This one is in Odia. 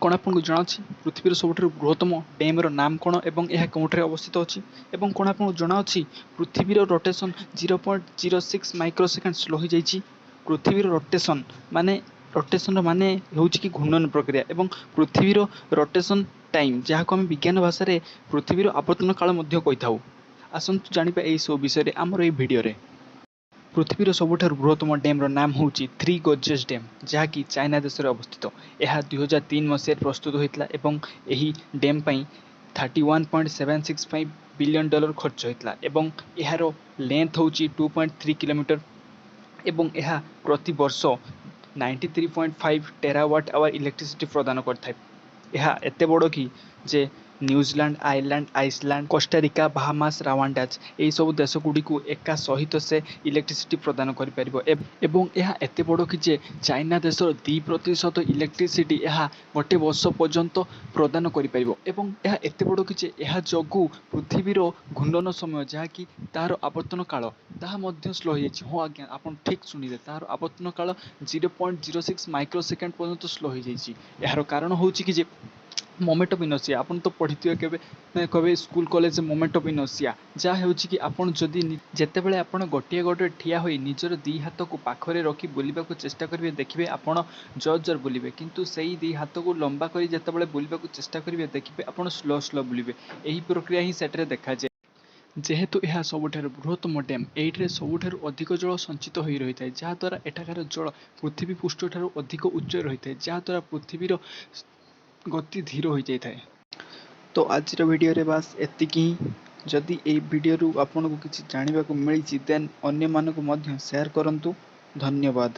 କ'ଣ ଆପଣଙ୍କୁ ଜଣାଅଛି ପୃଥିବୀର ସବୁଠାରୁ ବୃହତ୍ତମ ଡ୍ୟାମ୍ର ନାମ କ'ଣ ଏବଂ ଏହା କେଉଁଠାରେ ଅବସ୍ଥିତ ଅଛି? ଏବଂ କ'ଣ ଆପଣଙ୍କୁ ଜଣାଅଛି ପୃଥିବୀର rotation 0.06 micro second slow ହୋଇଯାଇଛି? ପୃଥିବୀର ରୋଟେସନ୍ ମାନେ, ରୋଟେସନ୍ର ମାନେ ହେଉଛି କି ଘୂର୍ଣ୍ଣନ ପ୍ରକ୍ରିୟା ଏବଂ ପୃଥିବୀର ରୋଟେସନ୍ ଟାଇମ୍, ଯାହାକୁ ଆମେ ବିଜ୍ଞାନ ଭାଷାରେ ପୃଥିବୀର ଆବର୍ତ୍ତନ କାଳ ମଧ୍ୟ କହିଥାଉ। ଆସନ୍ତୁ ଜାଣିବା ଏହିସବୁ ବିଷୟରେ ଆମର ଏହି ଭିଡ଼ିଓରେ। ପୃଥିବୀର ସବୁଠାରୁ ବୃହତ୍ତମ ଡ୍ୟାମ୍ର ନାମ ହେଉଛି ଥ୍ରୀ ଗର୍ଜେସ୍ ଡ୍ୟାମ୍, ଯାହାକି ଚାଇନା ଦେଶରେ ଅବସ୍ଥିତ। ଏହା 2003 ମସିହାରେ ପ୍ରସ୍ତୁତ ହୋଇଥିଲା ଏବଂ ଏହି ଡ୍ୟାମ୍ ପାଇଁ 31.765 billion dollar ଖର୍ଚ୍ଚ ହୋଇଥିଲା ଏବଂ ଏହାର ଲେନ୍ଥ ହେଉଛି 2.3 କିଲୋମିଟର ଏବଂ ଏହା ପ୍ରତିବର୍ଷ 93.5 ଟେରାୱାଟ୍ ଆୱାର ଇଲେକ୍ଟ୍ରିସିଟି ପ୍ରଦାନ କରିଥାଏ। ଏହା ଏତେ ବଡ଼ କି ଯେ New Zealand, Ireland, Iceland, Costa Rica, ବାହାମାସ, ରାୱାଣ୍ଡାଜ ଏହିସବୁ ଦେଶଗୁଡ଼ିକୁ ଏକା ସହିତ ସେ ଇଲେକ୍ଟ୍ରିସିଟି ପ୍ରଦାନ କରିପାରିବ। ଏବଂ ଏହା ଏତେ ବଡ଼ କି ଯେ ଚାଇନା ଦେଶର 2% ଇଲେକ୍ଟ୍ରିସିଟି ଏହା ଗୋଟେ ବର୍ଷ ପର୍ଯ୍ୟନ୍ତ ପ୍ରଦାନ କରିପାରିବ। ଏବଂ ଏହା ଏତେ ବଡ଼ କି ଯେ ଏହା ଯୋଗୁଁ ପୃଥିବୀର ଘୂର୍ଣ୍ଣନ ସମୟ, ଯାହାକି ତାହାର ଆବର୍ତ୍ତନ କାଳ, ତାହା ମଧ୍ୟ ସ୍ଲୋ ହୋଇଯାଇଛି। ହଁ ଆଜ୍ଞା, ଆପଣ ଠିକ୍ ଶୁଣିଲେ, ତାହାର ଆବର୍ତ୍ତନ କାଳ 0.06 ମାଇକ୍ରୋ ସେକେଣ୍ଡ ପର୍ଯ୍ୟନ୍ତ ସ୍ଲୋ ହୋଇଯାଇଛି। ଏହାର କାରଣ ହେଉଛି କି ଯେ ମୋମେଣ୍ଟ ଅଫ୍ ଇନର୍ସିଆ। ଆପଣ ତ ପଢ଼ିଥିବେ କେବେ ନା କେବେ ସ୍କୁଲ କଲେଜରେ ମୋମେଣ୍ଟ ଅଫ୍ ଇନର୍ସିଆ, ଯାହା ହେଉଛି କି ଆପଣ ଯଦି ଯେତେବେଳେ ଆପଣ ଗୋଟିଏ ଗୋଡ଼ରେ ଠିଆ ହୋଇ ନିଜର ଦୁଇ ହାତକୁ ପାଖରେ ରଖି ବୁଲିବାକୁ ଚେଷ୍ଟା କରିବେ, ଦେଖିବେ ଆପଣ ଜୋର ଜୋର ବୁଲିବେ। କିନ୍ତୁ ସେଇ ଦୁଇ ହାତକୁ ଲମ୍ବା କରି ଯେତେବେଳେ ବୁଲିବାକୁ ଚେଷ୍ଟା କରିବେ, ଦେଖିବେ ଆପଣ ସ୍ଲୋ ସ୍ଲୋ ବୁଲିବେ। ଏହି ପ୍ରକ୍ରିୟା ହିଁ ସେଠାରେ ଦେଖାଯାଏ। ଯେହେତୁ ଏହା ସବୁଠାରୁ ବୃହତ୍ତମ ଡ୍ୟାମ୍, ଏଇଠାରେ ସବୁଠାରୁ ଅଧିକ ଜଳ ସଞ୍ଚିତ ହୋଇ ରହିଥାଏ, ଯାହାଦ୍ୱାରା ଏଠାକାର ଜଳ ପୃଥିବୀ ପୃଷ୍ଠଠାରୁ ଅଧିକ ଉଚ୍ଚ ରହିଥାଏ, ଯାହାଦ୍ୱାରା ପୃଥିବୀର ଗତି ଧୀର ହୋଇଯାଇଥାଏ। ତ ଆଜିର ଭିଡ଼ିଓରେ ବାସ୍ ଏତିକି ହିଁ। ଯଦି ଏଇ ଭିଡ଼ିଓରୁ ଆପଣଙ୍କୁ କିଛି ଜାଣିବାକୁ ମିଳିଛି, ଦେନ୍ ଅନ୍ୟମାନଙ୍କୁ ମଧ୍ୟ ସେୟାର କରନ୍ତୁ। ଧନ୍ୟବାଦ।